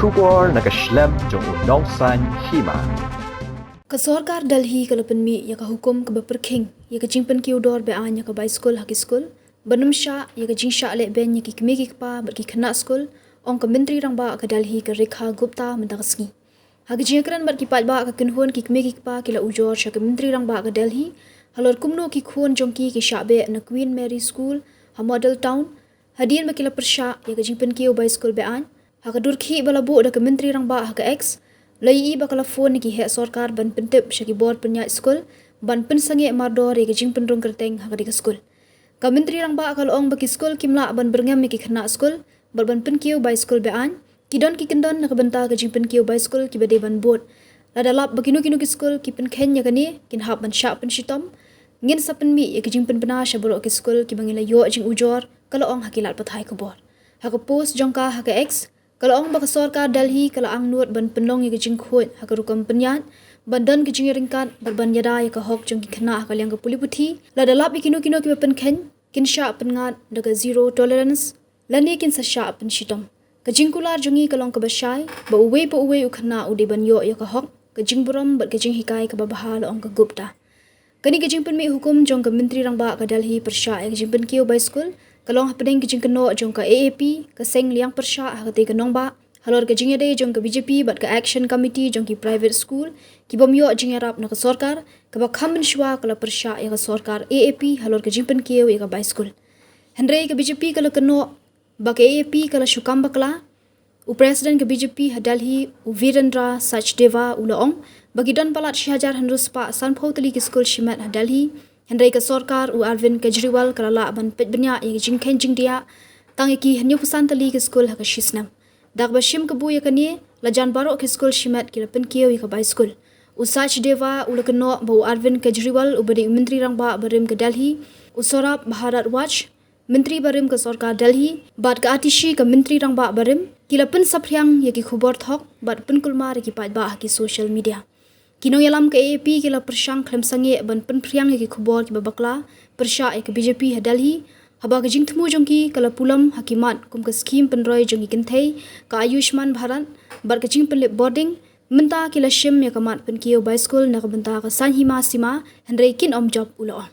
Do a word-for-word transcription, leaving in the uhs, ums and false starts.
Khubor na ka shlem jong u Nongsaiñ Hima. Ka sorkar Delhi ka la pynmih ïa ka hukum kaba pyrkhing ïa ka jingpynkiew dor be-aiñ ïa ka bicycle ha ki skul, ban ym shah ïa ka jingshah lehbeiñ ïa ki kmie ki kpa bad ki khynnah skul, ong ka Myntri Rangbah ka Delhi ka Rekha Gupta mynta ka sngi. Ha ka jingïakren bad ki paidbah, ka kynhun ki kmie ki kpa ki la ujor sha ka Myntri Rangbah ka Delhi halor kumno ki khun jong ki ki shah beh na Queen Mary School ha Model Town, hadien ba ki la pyrshah ïa ka jingpynkiew bicycle be-aiñ. Ha ka dur khih ba la buh da ka Myntri Rangbah ha ka X, la ïohi ba ka la phone na ki heh sorkar ban pyntip sha ki bor pynïaid skul ban pynsangeh mardor ïa ka jingpynrung kyrteng ha katei ka skul. Ka Myntri Rangbah ka la ong ba ki skul kim lah ban byrngem ïa ki khynnah skul bad ban pynkiew bicycle be-aiñ. Ki don ki kyndon na ka bynta ka jingpynkiew bicycle kiba dei ban bud. Lada lap ba kino kino ki skul ki pynkheiñ ïa kane, kin hap ban shah pynshitom. Ngin sa pynmih ïa ka jingpynbna sha baroh ki skul kiba ngi la ïoh jingujor, ka la ong ha ki lad pathai khubor. Ha ka post jong ka ha ka X, ka la ong ba ka sorkar Delhi ka la angnud ban pynlong ïa ka jingkhuid ha ka rukom pynïaid, ban don ka jingïaryngkat bad ban ïada ïa ka hok jong ki khynnah ha ka liang ka pule puthi. Lada lap ïa kino kino kiba pynkheiñ, kin shah pyngngad da ka zero tolerance, lane kin sa shah pynshitom. Ka jingkular jong ngi ka long kaba shai ba uwei pa uwei u khynnah u dei ban ïoh ïa ka hok, ka jingburom bad ka jinghikai kaba bha, la ong ka Gupta. Kane ka jingpynmih hukum jong ka Myntri Rangbah ka Delhi pyrshah ïa ka jingpynkiew bicycle ka long hapdeng ka jingkynnoh jong ka A A P, ka seng liang pyrshah ha katei ka nongbah, halor ka jingïadei jong ka B J P bad ka Action Committee jong ki private school ki bym ïoh jingïarap na ka sorkar, kaba kham mynshuwa ka la pyrshah ïa ka sorkar A A P halor ka jingpynkiew ïa ka bicycle. Hynrei ka B J P ka la kynnoh ba ka A A P ka la shu kam bakla. U President ka B J P ha Delhi, u Virendra Sachdeva, u la ong ba ki don palat shi hajar hynriew spah sanphew tylli ki skul shimet ha Delhi, hynrei ka sorkar u Arvind Kejriwal ka la lah ban peit bniah ïa ka jingkheiñ jingdiah tang ïa ki hynñiewphew san tylli ki skul ha ka shi snem. Da kaba shim kabu ïa kane, la jan baroh ki skul shimet ki la pynkiew ïa ka bicycle. U Sachdeva u la kynnoh ba u Arvind Kejriwal, uba dei u Myntri Rangbah barim ka Delhi, u Saurabh Bhardwaj, Myntri barim ka sorkar Delhi, bad ka Atishi, ka Myntri Rangbah barim, ki la pynsaphriang ïa ki khubor thok bad pynkulmar ïa ki paidbah ha ki social media. Ki nongïalam ka A A P ki la pyrshang khlem sangeh ban pynphriang ïa ki khubor kiba bakla pyrshah ïa ka B J P ha Delhi, haba ka jingthmu jong ki ka la pulom ha ki mat kum ka skhim pynroi jong ki kynthei, ka Ayushman Bharat, bad ka jingpynlip bording. Mynta ki la shim ïa ka mat pynkiew bicycle na ka bynta ka saiñ hima sima, hynrei kin ym jop, u la ong.